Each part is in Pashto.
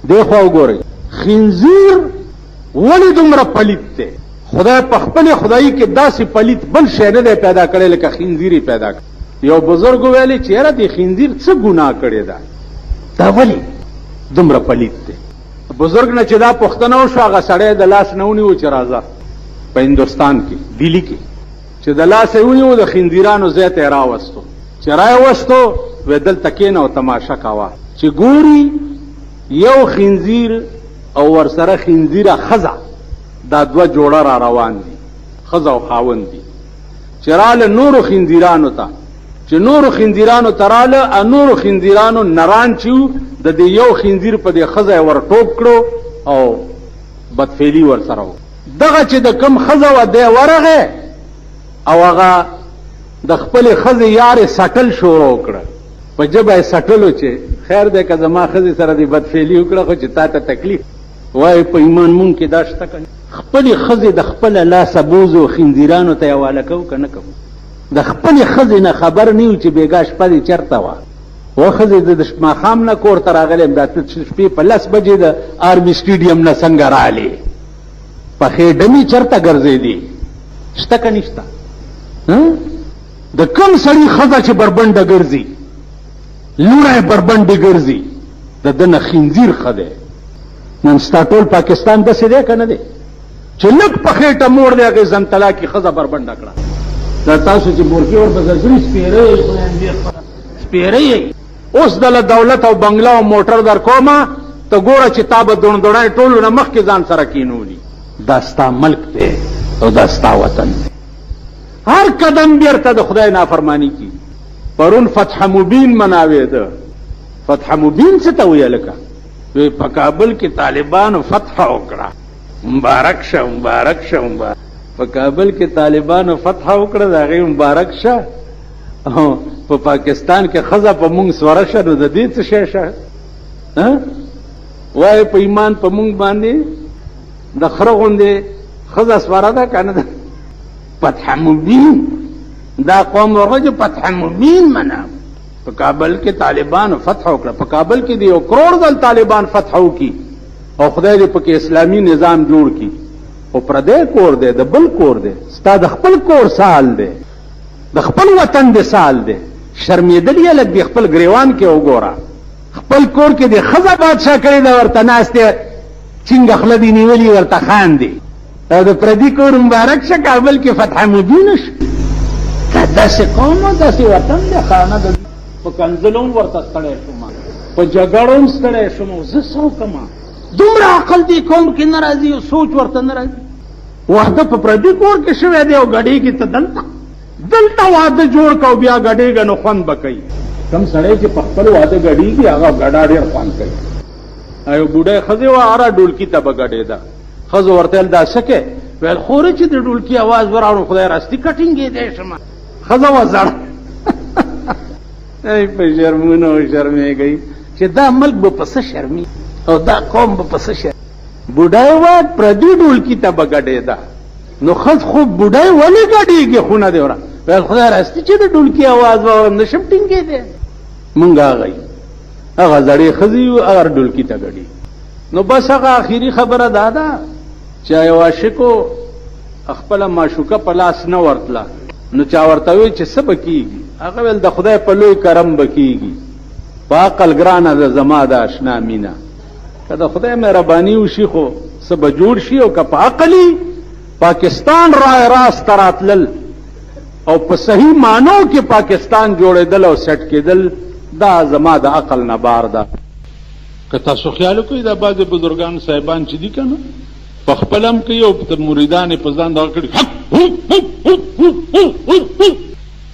دې خوا وګورئ، خنزیر ولې دومره پلیت دی؟ خدای په خپلې خدایي کې داسې پلیت بل شی نه دی پیدا کړی لکه خنزیر یې پیدا کړی. یو بزرګ ویلې چې یاره دې خنزیر څه ګناه کړې ده، دا ولې دومره پلیت دی؟ بزرګ نه چې دا پوښتنه وشوه، هغه سړی د لاس نه ونیو چې راځه. په هندوستان کې ډیلي کې چې د لاس یې ونیو، د خنزیرانو ځای ته یې راوستو. چې راوستو وې دلته کښېنه او تماشه کوه. چې ګوري یو خنزیر او ورسره خنزیره ښځه، دا دوه جوړه را روان دي، ښځه او خاوند دي. چې راله نورو خنزیرانو ته، چې نورو خنزیرانو ته راله، نورو خنزیرانو نران چې وو، د دې یو خنزیر په دې ښځه یې ورټوپ کړو او بدفعلي ورسره وکړه. دغه چې د کوم ښځه وه، دی ورغی او هغه د خپلې ښځې یار یې سټل شروع کړه، په ژبه یې سټلو چې خیر دی که زما ښځې سره دې بدفعلي وکړه، خو چې تا ته تکلیف وایي. په ایمان مونږ کې دا شته که خپلې ښځې د خپله لاسه بوځو، خنزیرانو ته یې حواله کوو که نه کوو؟ د خپلې ښځې نه خبر نه یو چې بېګا شپه دې چېرته وه. و ښځې زه د ماښام نه کور ته راغلی یم، دا ته شپې په 10 بجې د آرمي سټېډیم نه څنګه رالې؟ پخې ډمې چېرته ګرځېدې؟ شته که نشته؟ د کوم سړي ښځه چې بربنډه ګرځي، لوڼه یې بربنډې ګرځي، د ده نه خنزیر ښه دی. نن ستا ټول پاکستان داسې دی که نه دی چې لږ په خېټه موړ دی، هغې زنتلا کې ښځه بربنډه کړه. دا تاسو چې بورکې ورپسې کړي، سپېره یې، سپېره یې. اوس دله دولت او بنګله او موټر در کومه، ته ګوره چې تا به دڼدڼی ټولو نه مخکې ځان سره کېنولي. دا ستا ملک دی او دا ستا وطن دی. هر قدم بیرته د خدای نافرمانی کی. پرون فتح مبین مناوېده. فتح مبین څه ته ویل؟ که وی په کابل کې طالبانو فتح وکړه، مبارک شه، مبارک شه، مبارک. په کابل کې طالبانو فتح وکړه، د هغې مبارک شه. په پاکستان کې ښځه په مونږ سوره شه، نو د دې څه شی شه؟ وایي په ایمان په مونږ باندې د خره غوندې ښځه سوره ده که نه ده؟ فتح مبین دا قوم ورغی چې فتح مبین منه. په کابل کې طالبانو فتح وکړه. په کابل کې د 1 کروڑ ځل طالبان فتح وکړي او خدای دې پکې اسلامي نظام جوړ کړي، خو پردی کور دی، د بل کور دی، ستا د خپل کور سال دی، د خپل وطن د سال دی. شرمېدلی هلک دې خپل ګریوان کې وګوره، خپل کور کې دې ښځه بادشاه کړې ده، ورته ناست دی، چینګه خوله دې نیولي، ورته خاندې. او د پردي کور مبارک شه، کابل کې فتح مبین شو. دا داسې قوم او داسې وطن دی. خانه د په کنځلو هم ورته ستړی شوم، په جګړو هم ستړی شوم، زه څه وکړم؟ دومره عقل دې قوم کې نه راځي او سوچ ورته نه راځي. واده په پردي کور کې شوی دی او ګډېږي ته دلته. دلته واده جوړ کړه او بیا ګډېږه، نو خوند به کوي. کوم سړی چې په خپل واده ګډېږي، هغه ګډا ډېر خوند کوي. یو بوډۍ ښځې وه، هره ډولکي ته به ګډېده. ښځو ورته ویل دا څه کوې؟ ویل خورې چې د ډولکي اواز وراوړم، خدای راستي کټینګېدی شم. ښځه وه زړه. ای په شرمونو شرمېږئ چې دا ملک به په څه شرمي او دا قوم به په څه شرمي. بوډۍ وه، پردي ډولکي ته به ګډېده. نو ښځ خو بوډۍ ولې ګډېږي؟ خونه دې وره. ویل خدای راستي چې د ډولکي اواز واورم نشم ټینګېدی. مونږ هغه یو، هغه زړې ښځې یو، هغه ډولکي ته ګډېږي. نو بس هغه اخري خبره دا ده چې یو عاشقو خپله معشوقه په لاس نه ورتله، نو چا ورته ویل چې څه به کېږي؟ هغه ویل د خدای په لوی کرم به کېږي، په عقل ګرانه ده زما د اشنا مینه. که د خدای مهرباني وشي خو څه به جوړ شي، او که په عقلي پاکستان رای راست ته راتلل او په صحیح معنو کې پاکستان جوړېدل او سیټ کېدل، دا زما د عقل نه بار ده. که تاسو خیال وکړئ، دا بعضې بزرګان صاحبان چې دي که نه، په خپل هم کوي او مریدان یې په ځان دغه کړي،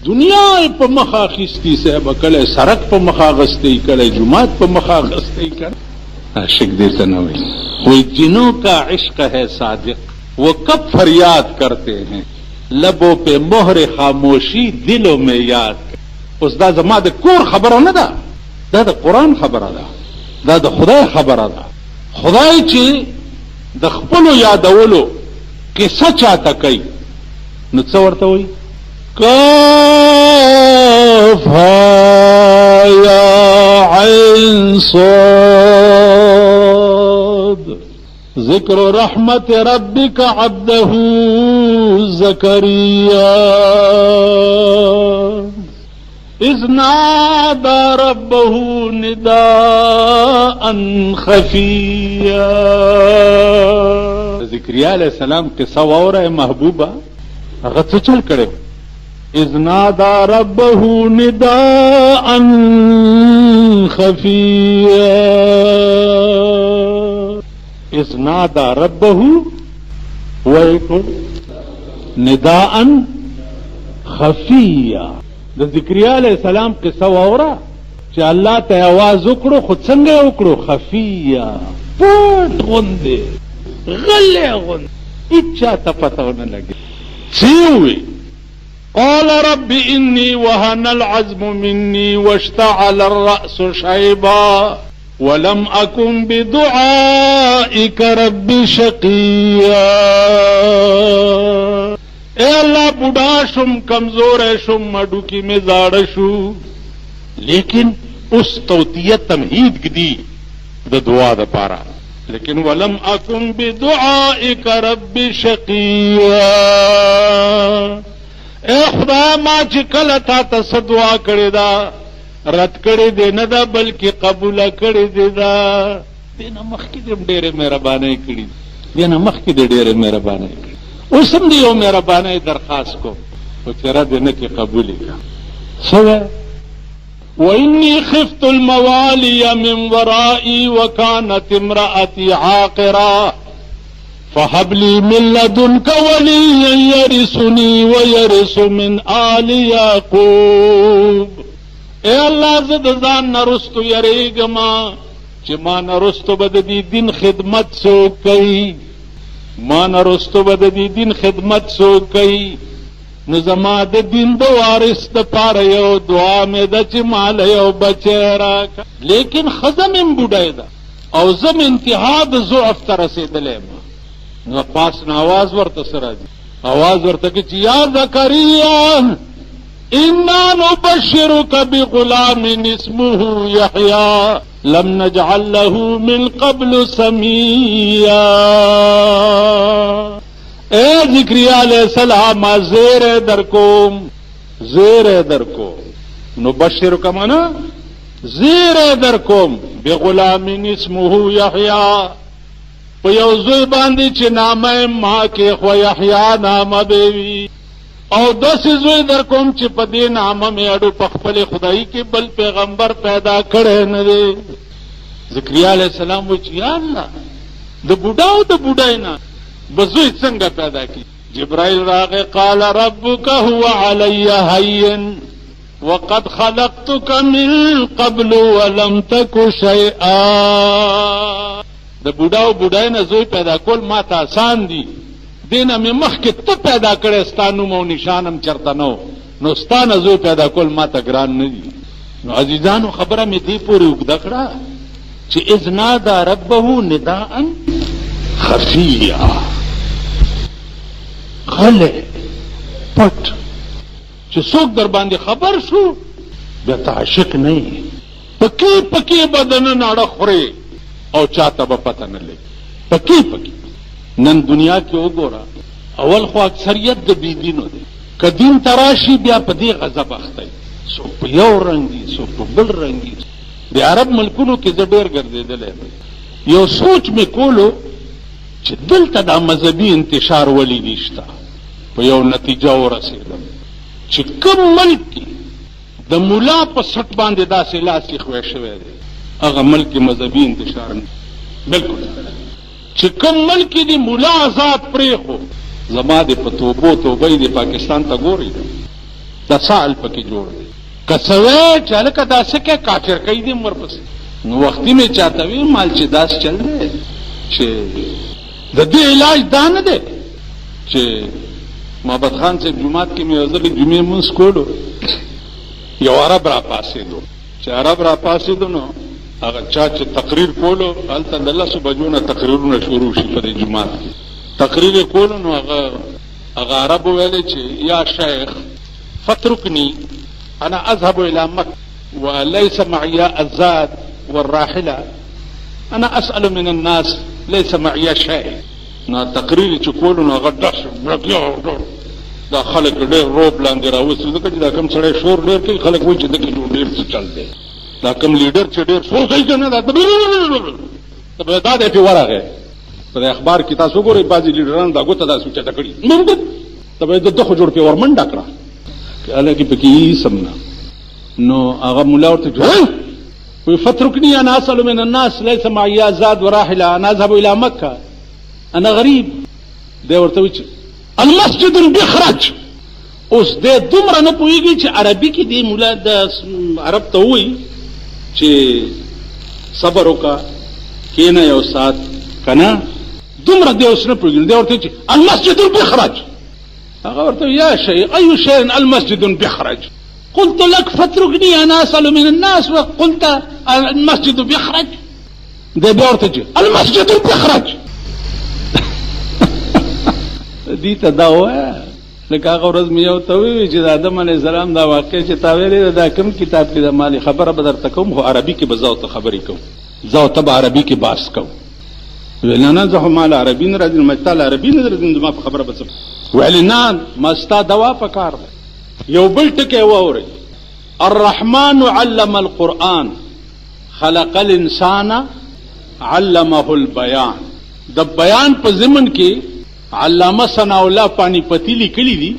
دنیا یې په مخه اخیستي صاحب، کله سړک په مخه اخیستی، کله جومات په مخه اخیستی. که عاشق دې ته نه وایي؟ وایي جنوں کا عشق ہے صادق وہ کب فریاد کرتے ہیں، لبوں پہ مہر خاموشی دلوں میں یاد. اوس دا زما د کور خبره نه ده، دا د قرآن خبره ده، دا د خدای خبره ده. خدای چې د خپلو یادولو قصه چاته کوي نو څه ورته وایي؟ کاف ها یا عین صاد. ذکر رحمت ربک عبده زکریا اذ نادى ربه نداء خفیا. زکریا علیہ السلام قصه واوره محبوبه، هغه څه چل کړو؟ اذ نادى ربه نداء خفیا. اذ نادى ربه وایټو نداء خفیا. د زکریا علیہ السلام قصه واوره چې الله ته आवाज وکړو، خو څنګه یې وکړو؟ خفیا، پټ غوندې، غلی غوندې، هیچا ته پته ونه لګي. څه وویل؟ قال رب إني وهن العزم مني واشتعل الرأس شيبا ولم أكن بدعائك رب شقيا. اے الله بوډا شم، کمزور شم، مډو کې مې زاړه شو، لیکن اوس توتیه تمهید ږدي د دعا دپاره. لیکن ولم أكن بدعائك رب شقيا. اے خدای ما چې کله تا ته څه دعا کړې ده رد کړې دې نه ده، بلکې قبوله کړې دې ده. دې نه مخکې دې هم ډېرې مهربانۍ کړي، دې نه مخکې دې ډېرې مهربانۍ کړي، اوس هم دې یو مهربانۍ درخواست کوم، خو چې رد یې نه کړې قبول یې کړه. څه وایې؟ وإني خفت الموالي من ورائي وكانت امرأتي عاقرا فهب لي من لدنك وليا يرثني ويرث من آل يعقوب. اے الله زه د ځان نه وروستو یریږم چې ما نه وروستو به د دې دین خدمت څوک کوي، ما نه وروستو به د دې دین خدمت څوک کوي. نو زما د دین د وارث دپاره یو دعا مې ده چې ما له یو بچی راکړه. لیکن ښځه مې هم بوډۍ ده او زه مې انتها د ضعف ته رسېدلی یم. نو پاس نه آواز ورته څه راځي؟ آواز ورته کوي چې یا زکریا انا نبشرک بغلام اسمه یحیی لم نجعل له من قبل سمیا. اے زکریا علیہ السلام زیر درکوم، زیر درکوم، نبشرک معنا زیر درکوم، بغلام اسمه یحیی، په یو زوی باندې چې نامه ما کې خو یحیی نامه به وي، او داسې زوی در کوم چې په دې نامه مې اډو په خپلې خدایي کې بل پیغمبر پیدا کړی نه دی. زکریا علیه السلام وایي چې یا الله د بوډا او د بوډۍ نه به زوی څنګه پیدا کړي؟ جبرائیل راغی قال ربک هو علی هین وقد خلقتک من قبل ولم تک شیئا. د بوډا او بوډۍ نه زوی پیدا کول ما ته اسان دي، دې نه مې مخکې ته پیدا کړی، ستا نوم او نشان هم چېرته نه و، نو ستا نه زوی پیدا کول ما ته ګران نه دي. نو عزیزانو خبره مې دې پورې اوږده کړه چې اذ نادى ربه نداء خفیا، غلی پټ، چې څوک در باندې خبر شو بیا ته عاشق نه یې، پکې پکې به دننه اړه خورې او چاته به پته نه لګي، پکې پکې. نن دنیا کې وګوره، اول خو اکثریت د بې دینو دی، که دین ته راشي بیا په دې غضب اخته وي، څوک په یو رنګ دي، څوک په بل رنګ دي. د عرب ملکونو کې زه ډېر ګرځېدلی یم، یو سوچ مې کولو چې دلته دا مذهبي انتشار ولې نشته. په یو نتیجه ورسېدم چې کوم ملک کې د ملا په سټ باندې داسې لاس ایښوی شوی دی، هغه ملک کې مذهبي انتشار نه. بالکل چې کوم ملک کې دې ملا آزاد پرېښو، زما دې په توبو توبه دې پاکستان ته ګورئ، دا سال پکې جوړ دی. که څه وایې چې هلکه دا څه کوې، کافر کوي دې هم ورپسې. نو وختي مې چاته ویل مال چې داسې چل دی چې د دې علاج دا نه دی چې محبت خان صاحب جومات کې مې یو ځل جمعې لمونځ کولو، یو عرب را پاڅېدو، چې عرب را پاڅېدو نو هغه چا چې تقریر کولو، هلته د لسو بجو نه تقریرونه شروع شي په دې جومات کې، تقریر یې کولو نو هغه عرب وویلې چې یا شیخ فترکني انا اذهب الى مکه وليس معي الزاد والراحله، انا اسال من الناس ليس معي شيء. نو تقریر چې کولو نو هغه داسې دا خلک ډېر روب لاندې راوستي، ځکه چې دا کوم سړی شور ډېر کوي خلک وایي چې ده کې ډېر څه چل دی، دا کوم لیډر چې ډېر شور کوي که نه دا دا دی پرې ورغی. په دې اخبار کې تاسو وګورئ بعضې لیډرانو دا ګوته داسې اوچته کړي، ته به یې د ده خو جوړ پرې ورمنډه کړه، حالانکه پکې هېڅ هم نه. نو هغه ملا ورته وایي فاتركني أنا أسأل من الناس ليس معي زاد وراحلة أنا أذهب إلى مكة أنا غريب. دی ورته وایي چې المسجد بخرج. اوس دی دومره نه پوهېږي چې عربي کې دی ملا د عرب ته ووایي چې صبر وکړه کښېنه یو ساعت که نه، دومره دی اوس نه پوهېږي. دی ورته وایي چې المسجد بخرج. هغه ورته یا شيخ أي شيء المسجد بخرج؟ قلت لك فاتركني أنا أسأل من الناس وقلت المسجد بيخرج. ده بيرتجي المسجد بيخرج. دي ته دا ووایه لکه هغه ورځ مې یو ته وویل چې د آدم علیه السلام دا واقع چې تا ویلې ده دا کوم کتاب کې ده؟ مالې خبره به درته کوم خو عربي کې به زه ورته خبرې کوم، زه ورته به عربي کې بحث کوم. ویل نه نه زه خو ما له عربي نه راځي، ما ستا له عربي نه راځي زما په خبره به څه؟ ویل نه ما ستا دوا په کار ده. یو بل ټکی واورئ، الرحمن علم القرآن خلق الانسان علمه البیان. د بیان په ضمن کې علامه ثناء الله پانی پتی لیکلی دي،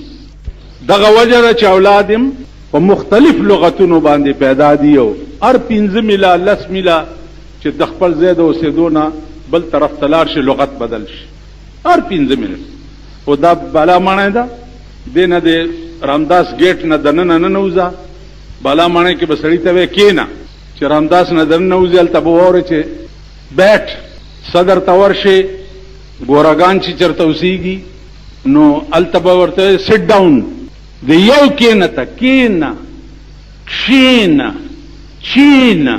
دغه وجه ده چې اولاد هم په مختلف لغتونو باندې پیدا دي، او هر 5 میله 10 میله چې د خپل ځای د اوسېدو نه بل طرف ته لاړ شي لغت بدل شي، هر 5 میله. خو دا بالا ماڼۍ ده، دې نه د رامداس ګیټ نه دننه ننوځه، بالا ماڼۍ کې به سړي ته وایي کښېنه، چې رامداس نه دننه وځي هلته به واورې چې بیټ، صدر ته ورشې ګوراګان چې چېرته اوسېږي نو هلته به ورته وایي سټ ډاون. د یو کښېنه ته کښېنه، کښېنه، چینه،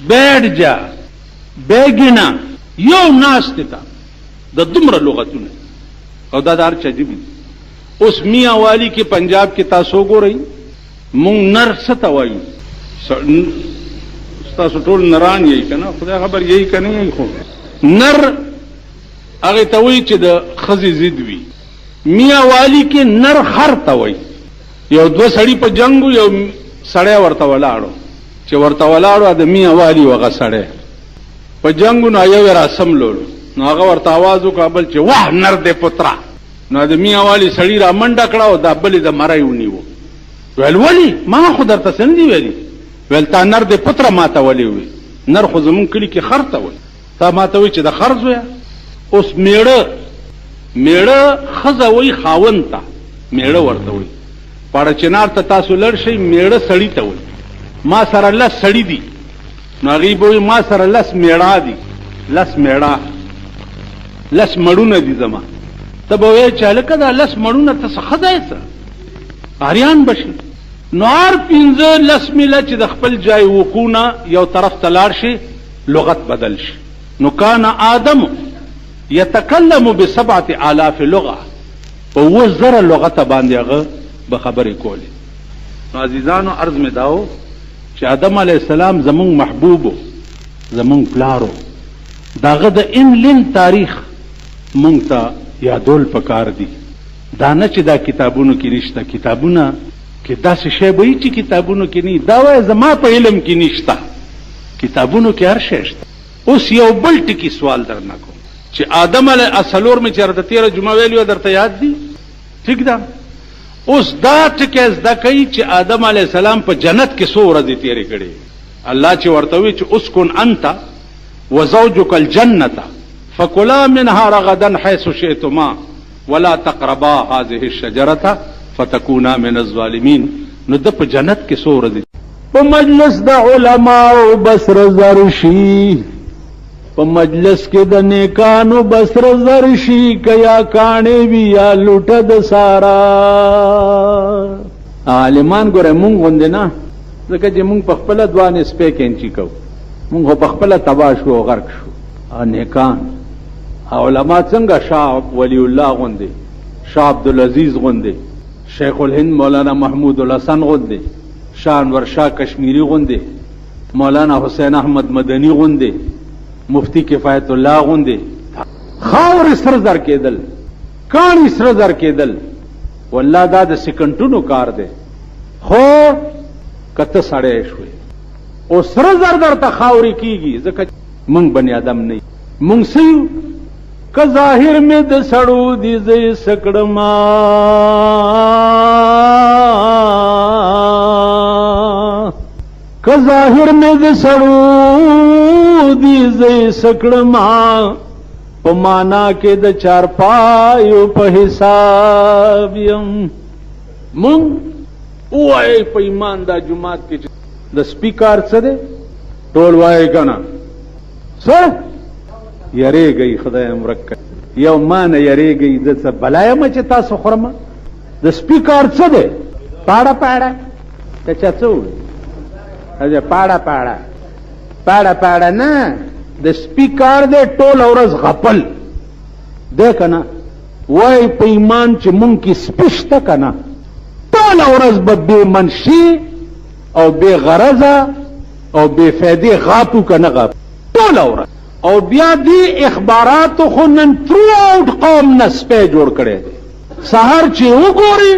بیټ جا، بیګینه، یو ناستې ته د دومره لغتونه او دا د هر چا ژبې دي. اوس میاں والی کې پنجاب کې تاسو وګورئ مونږ نر څه ته وایو؟ ستاسو ټول نران یئ که نه؟ خدای خبر یئ که نه یئ، خو نر هغې ته وایي چې د ښځې ضد وي. میاں والی کې نر خر ته وایي. یو دوه سړي په جنګ وو، یو سړی ورته ولاړو، چې ورته ولاړو د میاں والی هغه سړی په جنګ وو، نو یو یې راسملولو، نو هغه ورته اواز وکړ بل چې واه نر دی پتره. نو د میاں والي سړي را منډه کړه او دا بل یې د مرۍ ونیو. ویل ولې؟ ما خو درته څه نه دي ویلي. ویل تا نر دی پتره ما ته ولې وویل؟ نر خو زمونږ کلي کې خر ته وایي، تا ما ته وایي چې د خر زویه. اوس مېړه، مېړه ښځه وایي خاوند ته، مېړه ورته وایي. پاړه چنار ته تاسو لړ شئ، مېړه سړي ته وایي. ما سره 10 سړي دي، نو هغوی به وایي ما سره 10 مېړه دي، 10 مېړه، 10 مړونه دي زما. ته به وایې چې هلکه دا 10 مړونه ته څه ښه دی، څه اریان به شي. نو هر 5 10 میله چې د خپل جای وقوع نه یو طرف ته لاړ شي لغت بدل شي. نو کان آدم یتکلم ب7000 لغه، په 7000 لغته باندې هغه به خبرې کولې. نو عزیزانو عرض مې دا و چې آدم علیه السلام زمونږ محبوب و، زمونږ پلار و، د هغه د ان لن تاریخ مونږ ته یادول پکار دي. دا نه چې دا کتابونو کې نشته، کتابونه کې داسې شی به وي چې کتابونو کې نه، دا وایه زما په علم کې نشته، کتابونو کې هر شی شته. اوس یو بل ټکي سوال درنه کوم چې آدم علیه السلام مې چې درته تېره جمعه ویلي وه درته یاد دي؟ ټیک ده. اوس دا ټکی زده کوي چې آدم علیه السلام په جنت کې څو ورځې تېرې کړې. الله چې ورته وویل چې اسکن انت وزوجک الجنة فکلا منها رغدا حيث شئتما ولا تقربا هذه الشجرة فتكونا من الظالمين. نو ده په جنت کې څو ورځې په مجلس د علماو بسر زر شي، په مجلس کې د نیکانو بسر زر شي، که یا کاڼې وي یا لوټه د سارا. عالمان ګوره مونږ غوندې نه، ځکه چې مونږ په خپله دوه نسپې کینچي کوو، مونږ خو په خپله تباه شو او غرق شو. نیکان علما څنګه شاه ولی الله غوندې، شاه عبدالعزیز غوندې، شیخ الهند مولانا محمود الحسن غوندې، شاه انور شاه کشمیری غوندې، مولانا حسین احمد مدني غوندې، مفتی کفایت الله غوندې خاورې سره زر کېدل، کاڼي سره زر کېدل، والله دا د سکنټونو کار دی. خو که ته سړی شوې او سره زر درته خاورې کېږي، ځکه موږ بني آدم نه یو. موږ څه یو؟ که ظاهر مې د سړو دي زه یې څه کړمه، که ظاهر مې د سړو دي زه یې څه کړمه، په معنا کې د چارپایو په حساب یم. مونږ ووایئ په ایمان دا جومات کې چې د سپي کار څه دی؟ ټول وایي که نه؟ څه یریږئ؟ خدای هم ورک کړي. یو ما نه یریږئ، زه څه بلا یم چې تاسو خورم؟ د سپي کار څه دی؟ پاړه پاړه. ته چا څه وویل؟ پاړه پاړه پاړه پاړه نه، د سپي کار دی ټوله ورځ غپل دی که نه؟ وایي په ایمان چې مونږ کې سپي شته که نه، ټوله ورځ به بې منشي او بې غرضه او بې فایدې غاپو که نه غاپو ټوله ورځ. او بیا دې اخباراتو خو نن ترو اوټ قوم نه سپی جوړ کړی دی. سهار چې وګوري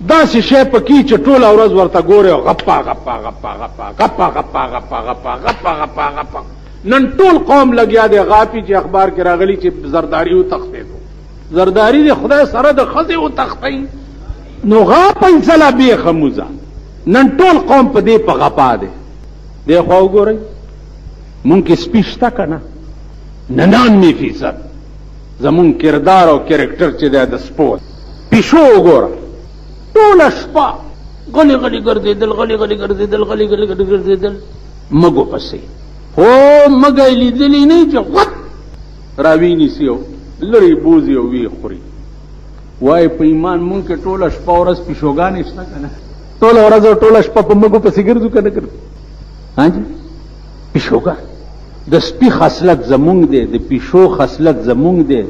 داسې شی پکې چې ټوله ورځ ورته ګوري او غپا غپا غپا غپا غپا غپا غپا غپا غپا غپا غپا. نن ټول قوم لګیا دی غاپي چې اخبار کې راغلي چې زرداري وتښتېدو، زرداري د خدای سره د ښځې وتښتئ، نو غاپئ ځله بېخه موزه. نن ټول قوم په دې په غپا دی. دې خوا وګورئ، مونږ کې سپي شته که نه؟ 99% زمونږ کردار او کرکټر چې دی د سپو. پیشو وګوره، ټوله شپه غلي غلي ګرځېدل، غلي غلي ګرځېدل، غلي غلي ګرځېدل، مږو پسې. خو مږه یې لیدلې نه چې غوت راوینیسي او لرې بوځي او ویې خوري. وایي په ایمان مونږ کې ټوله شپه ورځ پیشوګانې شته که نه؟ ټوله ورځ او ټوله شپه په مږو پسې ګرځو که نه ګرځو؟ ها جي، پیشوګان. د سپي خصلت زمونږ دی، د پیشو خصلت زمونږ دی.